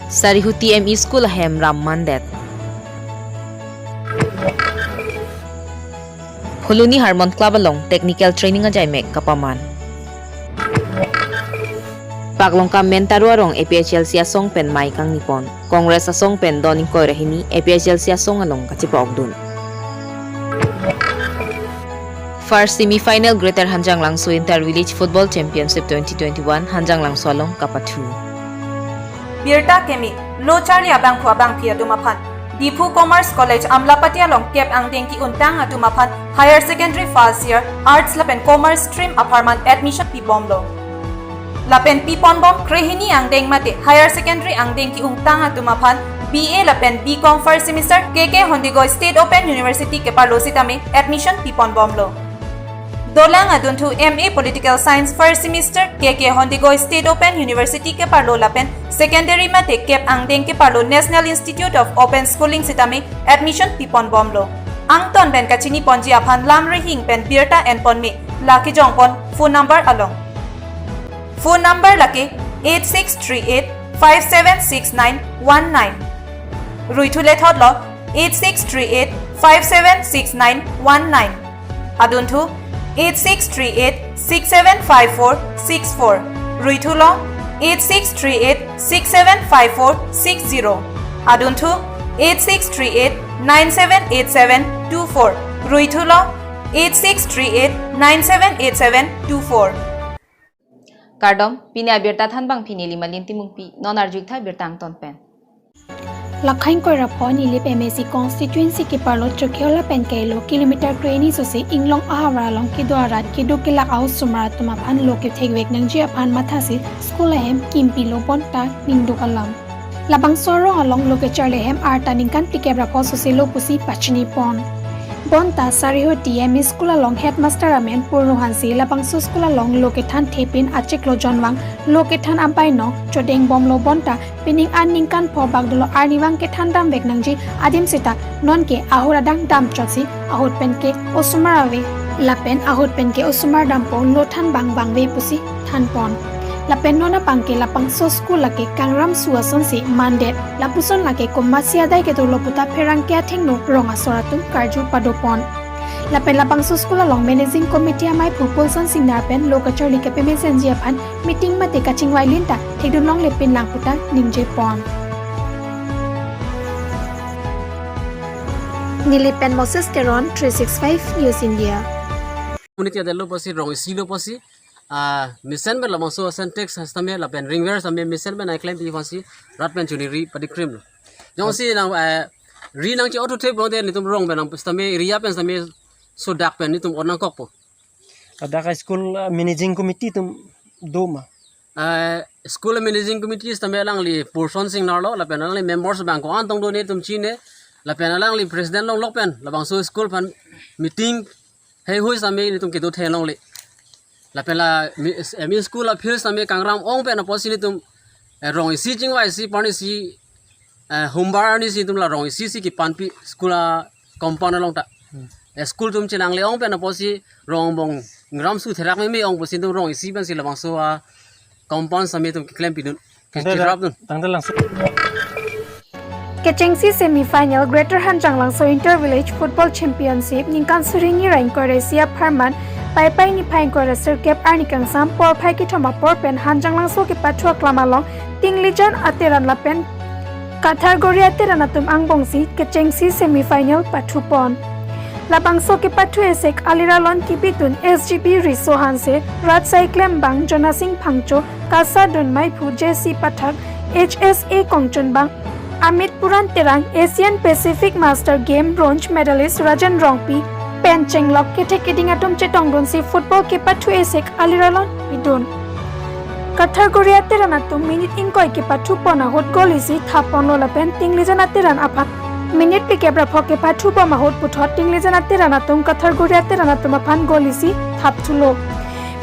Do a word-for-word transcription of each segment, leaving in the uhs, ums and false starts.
Sarihuti M E School ahem ram mandet. Phuloni Harmon Club along technical training ajaimek kapaman. Paklongka Mentaro arong A P H L C asong pen mei kangnipon. Congress asong pen don ingkoi ra hini A P H L C asong along kachepa-okdun. First semi-final Greater Hanjanglangso Inter-Village Football Championship twenty twenty-one Hanjanglangso along kapathu. Birta keme, lo charli abangphu abangphi atum aphan. Diphu Commerce College Amlapati along kep angdeng ki-untang atum aphan Higher Secondary First Year Arts lapen Commerce Stream apharman admission pibomlo. Lapen piponbom krehini angdeng mate Higher Secondary angdeng ki-untang atum aphan B A lapen B Com First Semester K K Hondigoy State Open University keparlo sitame admission piponbomlo. Dolang adunthu M A Political Science First Semester K K Hondigoy State Open University keparlo lapen secondary mate kep angdeng keparlo National Institute of Open Schooling sitame admission piponbomlo. Angton pen kachiniponji aphan lam rihing pen birta enponme, la kejongpon phone number along. Phone number lake eight six three eight five seven six nine one nine. Ruithu lethotlo eight six three eight five seven six nine one nine. Adunthu eight six three eight six seven five four six four. Ruithulo eight six three eight six seven five four six zero. Adunthu eight six three eight nine seven eight seven two four. Ruithulo eight six three eight nine seven eight seven two four. Kardom, pini abirta thanbangphi neli Malin Timungpi, non arjutha birta angton pen. Lakhain koirapho Nilip M A C constituency keparlo Chokheola pen kelo kilometer krehini sosi Inglong ahavar along kedo arat kedo kelak ahosomar atum aphan lo kethekvek nangji aphan mathasi school ahem kimpilo bonta ningduk alam. Labangso arong along lo kecharli ahem arta ningkan phlikep ra pho soselo pusi pachinipon. Bonta Sarihuti M E School along headmaster amen Purno Hanse labangso school along lo kethan thepin achiklo jonvang lo kethan abainong chodengbomlo bonta pining an ningkan pho bak dolo arnivang kethan damvek nangji adim sita nonke ahut adang damchotsi ahut penke osomar ave lapen ahut penke osomar dampo lo thanbang vangve pusi thanpon. Lapen non abangke labangso school lake Kangram su asonsi mandet, lapuson lake komatsi adai kedolo puta pherangke athengno rong asor atum karju padopon. Lapen labangso school along managing committee amei phu Pulson Singnar pen lo kacharli kepamesenji aphan meeting mate kachingvai linta thekdun longlepin lang puta ningjepon. Nilip pen Moses Teron, three six five News India. Community adelo pusi rong isi lo pusi, ah, mesen pen labangso Sintex sitame lapen ringware sitame mesen pen nangklempi pusi rat pen chuniri padikrimlo. Jongsi nang, eh, ri nangche-othu theplo te netum rong pen nang sitame area pen sitame sodak pen netum on nangkokpo. Ladak a school, ah, managing committee atum do ma? Eh, school managing committee sitame alangli Purson Singnar lo, lapen alangli members abang ko-an tong do netum chine, lapen alangli president longlok pen labangso school aphan meeting heihui sitame netum kedo theklongle. Lapen la mi-, M E school a field sitame Kangram ong pen apotsi netum, eh, rong isi chingvaisi parnisi, eh, humbar arnisi netum la rong isi si kepanpi school a compound along ta. Hmm. Eh, school atum chelangle ong pen apotsi rong angbong ngram su therak meme ong pusi netum rong isi pensi labangso a compound sitame netum keklempi dun. Tangte la-, kecherap dun. Tangte langsi. Kechengsi semi-final Greater Hanjanglangso Inter-Village Football Championship ningkan suri hini ra ingkoi ra isi apharman Paipai niphai ingkoi ra sirkep arni kangsam porphai kethom apor pen Hanjanglangso kepathu aklam along Tinglijan Ateran lapen Kathargori Ateran atum angbongsi kechengsi semi-final pathupon. Labangso kepathu esek aliralon kibidun S G B Riso Hanse, Ratsai Klembang, Jonasing Phangcho, Kasa Dunmai phu J C Pathak, H S A Kongchunbang, Amit Puran Terang, Asian Pacific Master Game Bronze Medalist Rajan Rongpi pen chenglok kethek keding atum chetongdunsi football kepathu esek aliralon pidun. Kathargori Ateran atum minute ingkoi kepathupon ahut goal isi thapponlo lapen Tinglijan Ateran aphan minute phlikep ra pho kepathubom ahut puthot Tinglijan Ateran atum Kathargori Ateran atum aphan goal isi thapthulo.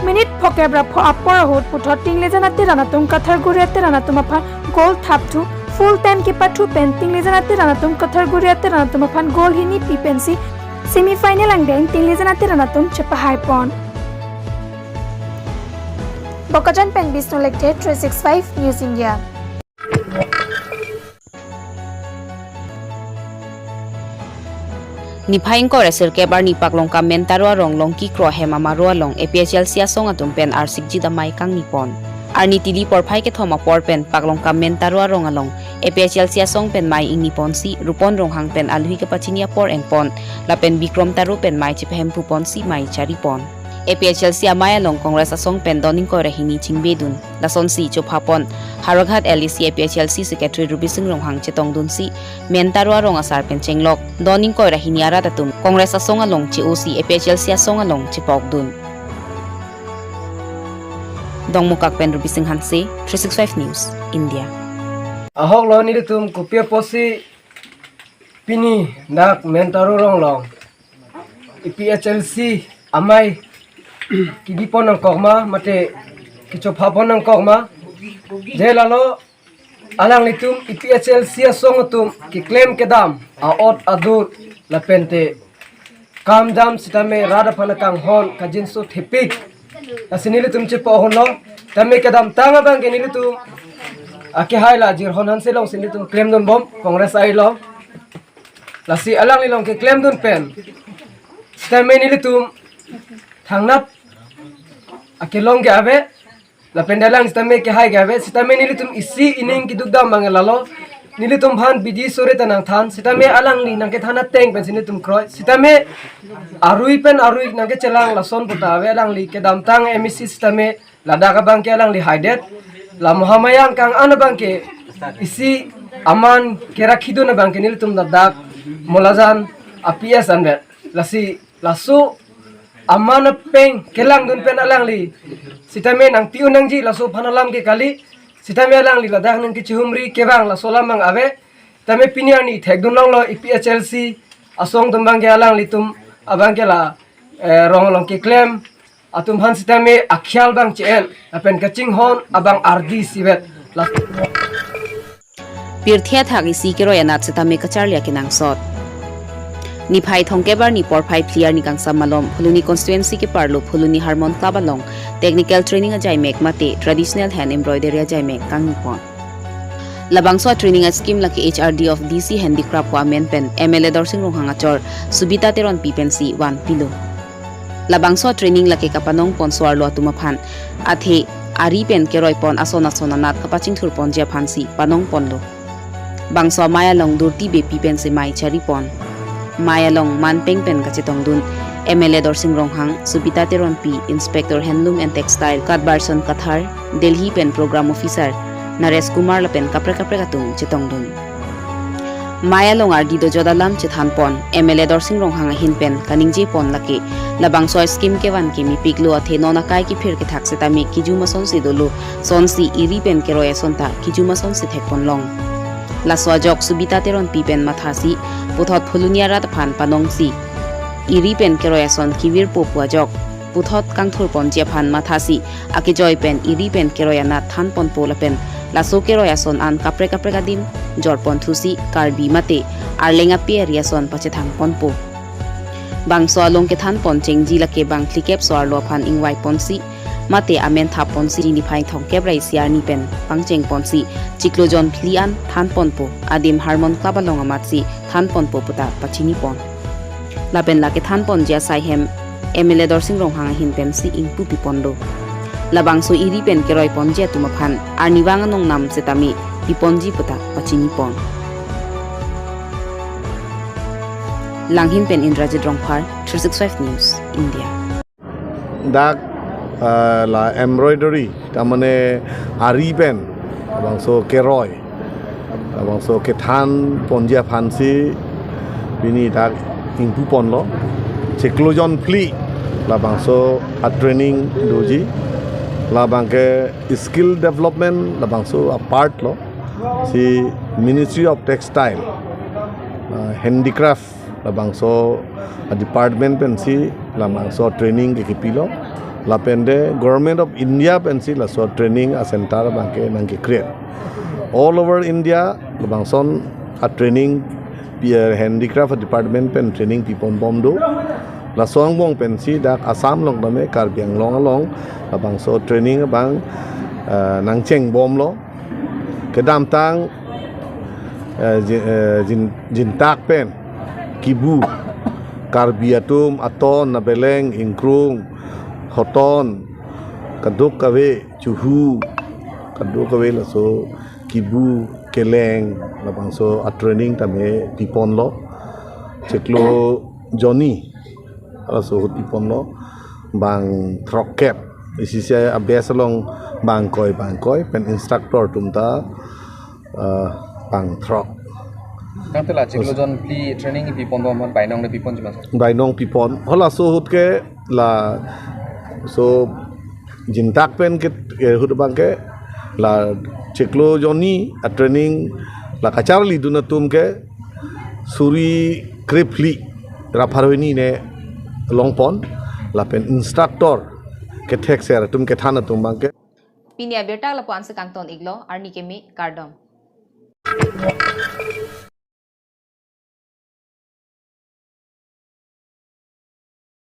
Minute phokep ra pho apor ahut puthot Tinglijan Ateran atum Kathargori Ateran atum aphan goal thapthu, full time kepathu pen Tinglijan Ateran atum Kathargori Ateran atum aphan goal hini pi pensi semi-final angdeng Tinglijan Ateran atum chepahaipon. Bokajan pen Bisnu Lekthe, three six five News India. Niphai ingkoi ra sirkep arni Paklongkam Mentaro arong Longki Kro hem amaro along A P H L C asong atum pen arsikjit amei kangni pon. Arni tili porphai kethom apor pen Paklongkam Mentaro arong along A P H L C asong pen mei ingni ponsi Rupon Ronghang pen alui kepachini apor eng pon, lapen Bikrom Taro pen mei chepahemphu ponsi mei chari pon. A P H L C amei along Congress asong pen don ingkoi ra hini chingbe dun. Lasonsi chopha pon Howraghat L A C A P H L C Secretary Rupsing Ronghang chetong dunsi Mentaro arong asar pen chenglok don ingkoi ra hini arat atum Congress asong along che-osi A P H L C asong along chepok dun. Dongmukak pen Rupsing Hanse, three six five News, India. Ahok lo nelitum kopi apotsi pini dak Mentaro arong along A P H L C amei kebi pon nangkok ma, mate kechopha pon nangkok ma. Je lalo alanglitum A P H L C asong atum keklem kedam a-ot adur lapente kam dam sitame rat aphan akanghon kajinso thepik. Lasi nelitum chepo hon lo. Tame kedamtang abang ke nelitum akehai la Jirhon Hanse alongsi nelitum klem dun bom Congress ai lo. Lasi alangli along keklem dun pen sitame nelitum thangnat akelong ke ave, lapen alang sitame kehai ke ave, sitame nelitum isi ining keduk dam abang lalo. Nelitum aphan bidi sore ta nangthan, sitame alangli nangkethan ateng pensi nelitum kroi. Sitame arui pen arui nangkechelang lason puta ave, alangli kedamtang M A C sitame ladak abang ke alangli haidet. La Mahamaya angkang an abang ke isi aman kerakhi dun abang ke nelitum ladak Molajan a P S anvet. Lasi laso aman apeng kelang dun pen alangli sitame nangpi-un nangji laso aphan alam ke kali. Sitame alangli ladak nangkechihumri kevang laso alam abang ave. Tame pini arni thek dun longlo A P H L C asong atum abang ke alanglitum abang ke la, eh, arong along keklem atum aphan sitame akhel abang che-en lapen kachinghon abang ardi sivet. La Pirthe athak isi keroi anat sitame kacharli akenangsot. Niphai thomkep arni porphai phli arni kangsam malom Phuloni constituency keparlo Phuloni Harmon Club along technical training ajaimek mate traditional hand embroidery ajaimek kangni pon. Labangso training a scheme lake H R D of D C Handicraft pu amen pen M L A Dorsing Ronghang achor Subita Teronpi pensi vanpilo. Labangso training lake kapanong pon so-arlo atum aphan, athe ari pen keroi pon ason ason anat kapachingthur ponji aphansi panong ponlo. Bangso amei along Durti Beypi pensi mei chari pon. Mei along manpeng pen kachetong dun M L A Dorsing Ronghang, Subita Teronpi, Inspector Handloom and Textile, Katbarson Kathar, Delhi pen Program Officer Naresh Kumar lapen kaprek kaprek atum chetong dun. Mei along ardi dojot alam chethan pon M L A Dorsing Ronghang ahin pen kaningje pon lake labangso scheme kevan ke mepiklo, athe non akai kephir kethak sitame kejum asonsi dolo, sonsi eri pen keroi ason ta kejum asonsi thek pon long. Laso ajok Subita Teronpi pen mathasi puthot Phuloni arat aphan panongsi eri pen keroi ason kevirpo pu ajok puthot kangthur ponji aphan mathasi akejoi pen eri pen keroi anat than ponpo lapen laso keroi ason an kaprek kaprek adim jor pon thusi Karbi mate Arleng ape ari ason pachethang ponpo. Bangso along kethan pon chengji lake bang phlikep so-arlo aphan ingvai ponsi mate amen thap ponsi niphai thomkep ra isi arni pen pangcheng ponsi chiklo jon phli an than ponpo, adim Harmon Club along amatsi than ponpo puta pachini pon. Lapen lake than ponji asai hem M L A Dorsing Ronghang ahin pensi ingpu pi ponlo. Labangso eri pen keroi ponji atum aphan arnivang anong nam sitame pi ponji puta pachini pon. Langhin pen Indrajit Rongphar, three six five News, India. Dak, ah, la embroidery, tamane ari pen, labangso keroi, labangso kethan ponji aphansi pini dak ingpu ponlo. Chiklo jon phli labangso a training doji. Labang ke skill development labangso a part lo. Si Ministry of Textile, ah, Handicraft labangso a department pensi labangso training ke kepilo. Lapente Government of India pensi laso training a center abang ke nangke-create. All over India labangson a training pi-, eh, handicraft department pen training pi pon bom do. Laso angbong pensi dak Assam along tame Karbi Anglong along labangso training abang, eh, nangcheng bomlo. Kedamtang, eh, ji-, eh, jin-, jintak pen kibu Karbi atum aton, nabeleng, ingkrung, hoton, kadokave, chuhu, kadokave laso kibu, keleng, labangso a training tame piponlo. Chiklo jonni, laso ahut piponlo. Bang throkkep, isi isi a-batch along bang koi, bang koi, pen instructor atum ta, ah, bang throk. Tangte la chiklo jon phli training piponbom, bainong ne piponji ma? Bainong pipon. Halaso ahut ke laso jingdak pen ke, ke ahut abang ke la chiklo jonni a training la kacharlidun atum ke suri krephli ra pharo hini ne longpon, lapen instructor kethekser atum kethan atum abang ke. Pini abirta lapu-an si kangton-iklo, arni keme, kardom.